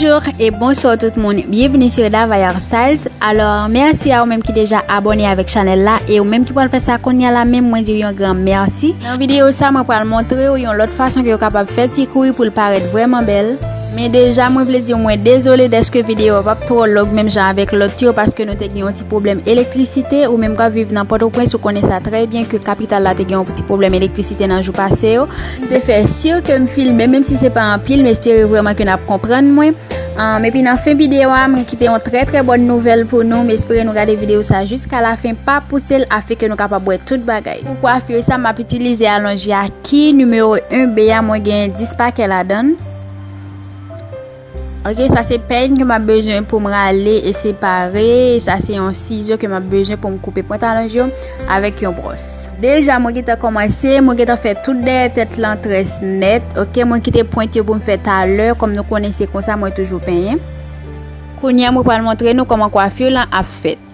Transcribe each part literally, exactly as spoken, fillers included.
Bonjou e bonswa tout moun, byenvini sou Dava Hairstyles. Alò, mèsi a ou menm ki deja abòne avèk chanèl la, e ou menm ki pral fè sa kounye a la menm, mwen di yon gran mèsi. Nan videyo sa, mwen pral montre ou yon lòt fason ke ou kapab fè ti kouri pou l parèt vrèman bèl. Men deja, mwen vle di w mwen dezole dèske videyo a p ap twò long menm jan avèk lòt yo, paske nou te gen yon ti pwoblèm elektrisite. Ou menm k ap viv nan Pòtoprens, ou konnen sa trè byen ke kapital la te gen yon ti pwoblèm elektrisite nan jou pase yo. M te fè si ke m filme, menm si se pa anpil, m espere vrèman ke n ap konprann mwen. Ann, epi nan fen videyo a, mwen kite yon trè trè bòn nouvèl pou nou. M espere nou gade videyo sa jiska lafen, pa pouse l afin ke nou kapab wè tout bagay. Pou kwafi sa, m ap itilize alonj Yaki nimewo en B a, mwen gen dis pakè ladan l. Ok, sa se peny ke m ap bezwen pou m rale e separe. Sa se yon sizo ke m ap bezwen pou m koupe pwent alonj yo avèk yon bwòs. Deja, mwen gentan kòmanse, mwen gentan fè tout dèyè tèt lan très nèt. Ok, mwen kite pwent yo pou m fè talè, kòm nou konnen se konsa mwen toujou penyen. Kounye a, mwen pral montre nou kòman kwafi lan ap fèt.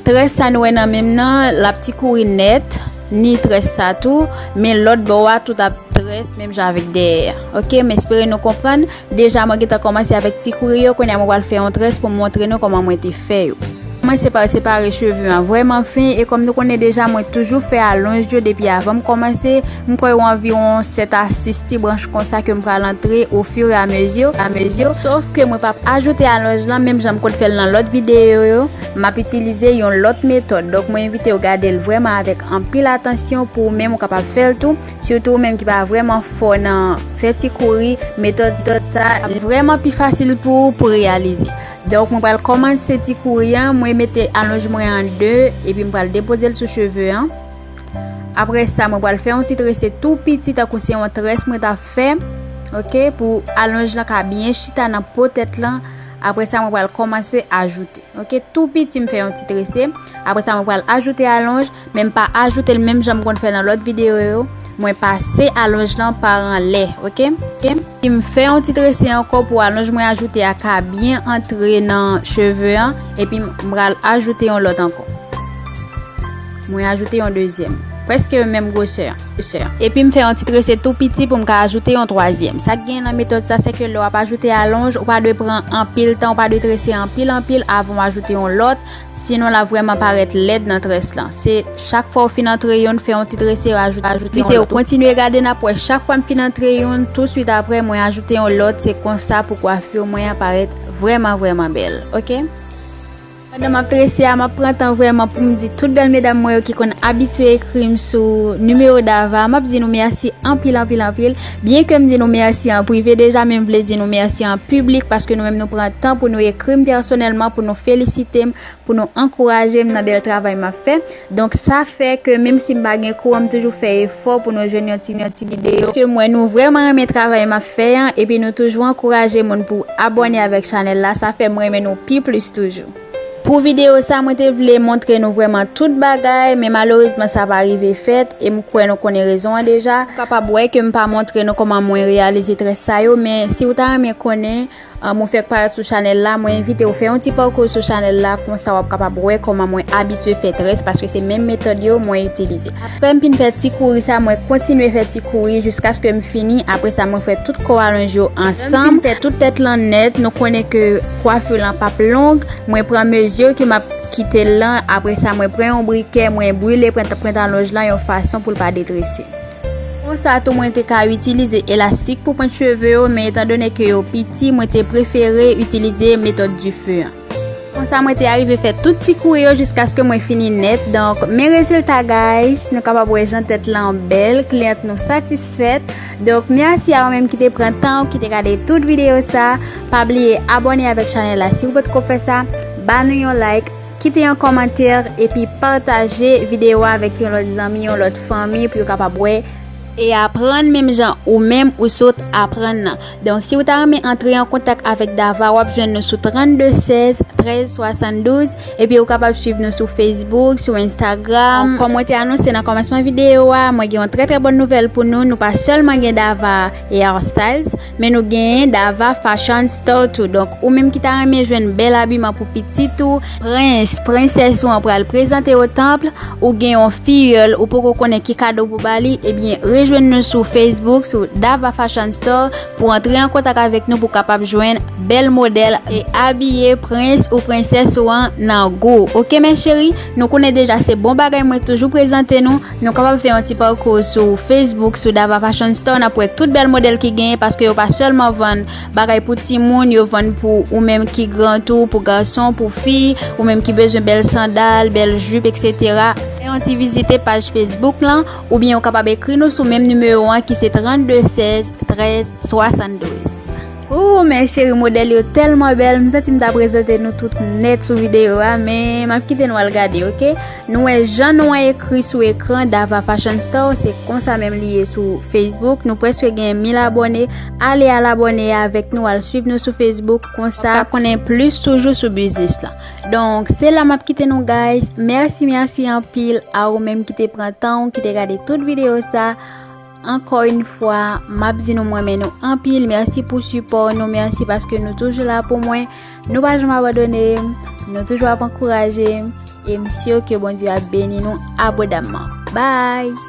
Très sa nou wè nan men m nan, l ap ti kouri nèt, ni très sa tou, men lòt bò a tout ap très menm jan avèk dèyè a. Ok, m espere nou konprann. Deja, mwen gentan kòmanse avèk ti kouri yo, kounye a mwen pral fè yon très pou m montre nou kòman mwen te fè yo. Mwen separe, separe cheve an vrèman fen, e kòm nou konnen deja, mwen toujou fè alonj yo depi avan m kòmanse. M kwè yo anviwon sèt a sis ti branch konsa ke m pral antre ofiramezu, amezi. Sof ke mwen p ap ajoute alonj lan, menm jan m konn fè l nan lòt videyo yo. M ap itilize yon lòt metòd. Donk, mwen envite w gade l vrèman avèk anpil atansyon pou ou menm ou kapab fè l tou. Sitou ou menm ki pa vrèman fò nan fè ti kouri, metòd, metòd sa ap vrèman pi fasil pou ou pou reyalize. Donk, mwen pral kòmanse ti kouri an, mwen mete alonj mwen an de, epi m pral depoze l sou cheve an. Apre sa, mwen pral fè yon ti trese tou piti, tankou se yon très mwen t ap fè, ok, pou alonj lan ka byen chita nan po tèt lan. Apre sa, mwen pral kòmanse ajoute. Ok, tou piti m fè yon ti trese. Apre sa, mwen pral ajoute alonj, men m pa ajoute l menm jan m konn fè nan lòt videyo yo. Mwen pase alonj lan pa anlè, ok? Ok? Epi m fè yon ti trese ankò pou alonj mwen ajoute a ka byen antre nan cheve an, epi m pral ajoute yon lòt ankò. Mwen ajoute yon dezyèm. Prèske menm gwosè an. Epi m fè yon ti trese tou piti pou m ka ajoute yon twazyèm. Sa k genyen nan metòd sa, se ke lè w ap ajoute alonj, ou pa dwe pran anpil tan, ou pa dwe trese anpil, anpil avan w ajoute yon lòt. Sinon, l ap vrèman parèt lèd nan très lan. Se chak fwa w fin antre youn, fè yon ti trese, ajoute, ajoute yon lòt. Envite w kontinye gade n ap wè chak fwa m fin antre youn, touswit apre, mwen ajoute yon lòt. Se konsa pou kwafi mwen an parèt vrèman, vrèman bèl. Ok? Pandan m ap trese a, m ap pran tan vrèman pou m di tout bèl medam mwen yo ki konn abitye ekri m sou nimewo Dava. M ap di nou mèsi anpil, anpil, anpil. Byenke m di nou mèsi an prive deja, men m vle di nou mèsi an piblik, paske nou menm nou pran tan pou nou ekri m pèsonèlman, pou nou felisite m, pou nou ankouraje m nan bèl travay m ap fè. Donk, sa fè ke menm si m pa gen kouran, m toujou fè efò pou nou jwenn yon ti, yon ti videyo. Paske m wè nou vrèman renmen travay m ap fè an, epi nou toujou ankouraje moun pou abòne avèk chanèl la, sa fè m renmen nou pi plis toujou. Pou videyo sa, mwen te vle montre nou vrèman tout bagay, men malerezman sa pa rive fèt, e m kwè nou konnen rezon an deja. Ou kapab wè ke m pa montre nou kòman mwen reyalize très sa yo, men si w ta renmen konnen, um, ou fèk parèt sou chanèl la, mwen envite w fè yon ti pakou sou chanèl la, konsa w ap kapab wè kòman mwen abitye fè très, paske se menm metòd yo mwen itilize. Apre m fin fè ti kouri sa, mwen kontinye fè ti kouri jiskaske m fini. Apre sa, mwen fè tout kò alonj yo ansanm. Lè m fin fè tout tèt lan nèt, nou konnen ke kwafi lan p ap long. Mwen pran mezi ke m ap kite l lan. Apre sa, mwen pran yon brikè, mwen brile pwent, pwent alonj lan yon fason pou l pa detrese. Konsa tou, mwen te ka itilize elastik pou pwent cheve yo, men etandone ke yo piti, mwen te prefere itilize metòd dife an. Konsa, mwen te arive fè tout ti kouri yo jiskaske mwen fini nèt. Donk, men rezilta, guys. Nou kapab wè jan tèt lan bèl, kliyant nou satisfèt. Donk, mèsi a ou menm ki te pran tan ou ki te gade tout videyo sa. Pa bliye abòne avèk chanèl la si ou potko fè sa. Ba nou yon like, kite yon kòmantè, epi pataje videyo a avèk yon lòt zanmi, yon lòt fanmi pou yo kapab wè e aprann menm jan ou menm ou sot aprann nan. Donk, si w ta renmen antre an kontak avèk Dava, w ap jwenn nou sou trannde sèz trèz swasanndouz, epi ou kapab swiv nou sou Facebook, sou Instagram. Kòm mwen te anonse nan kòmansman videyo a, mwen gen yon trè trè bòn nouvèl pou nou. Nou pa sèlman gen Dava Hairstyles, men nou genyen Dava Fashion Store tou. Donk, ou menm ki ta renmen jwenn bèl abiman pou pitit ou, prens, prensès ou an pral prezante o tanp, ou gen yon fiyèl, ou poko konnen ki kado pou ba li, ebyen, Jwenn nou sou Facebook, sou Dava Fashion Store, pou antre an kontak avèk nou, pou kapab jwenn bèl modèl e abiye prens ou prensès ou an nan gou. Oke, mes chéries, nou konnen deja se bon bagay mwen toujou prezante nou. Nou kapab fè yon ti pakou sou Facebook, sou Dava Fashion Store, n ap wè tout bèl modèl ki genyen, paske yo pa sèlman vann bagay pou timoun, yo vann pou ou menm ki gran tou, pou gason, pou fi, ou menm ki bezwen bèl sandal, bèl jip, et cetera. Fè yon ti vizite paj Facebook lan, oubyen ou kapab ekri nou sou menm nimewo an ki se trannde sèz trèz swasanndouz. Ooh, mes chéries, modèl yo tèlman bèl, m santi m ta prezante nou tout nèt sou videyo a, men m ap kite nou al gade, oke? Nou wè jan nou an ekri sou ekran, Dava Fashion Store, se konsa menm li ye sou Facebook. Nou prèske gen mil abòne. Ale al abòne avèk nou, al swiv nou sou Facebook, konsa w ka konnen plis toujou sou biznis lan. Donk, se la m ap kite nou, guys. Mèsi, mèsi anpil a ou menm ki te pran tan w, ki te gade tout videyo sa. Ankò yon fwa, m ap di nou m renmen nou anpil. Mèsi pou sipò nou. Mèsi paske nou toujou la pou mwen. Nou pa janm abandone m. Nou toujou ap ankouraje m. E m si ke Bondye ap beni nou abondamman. Bye!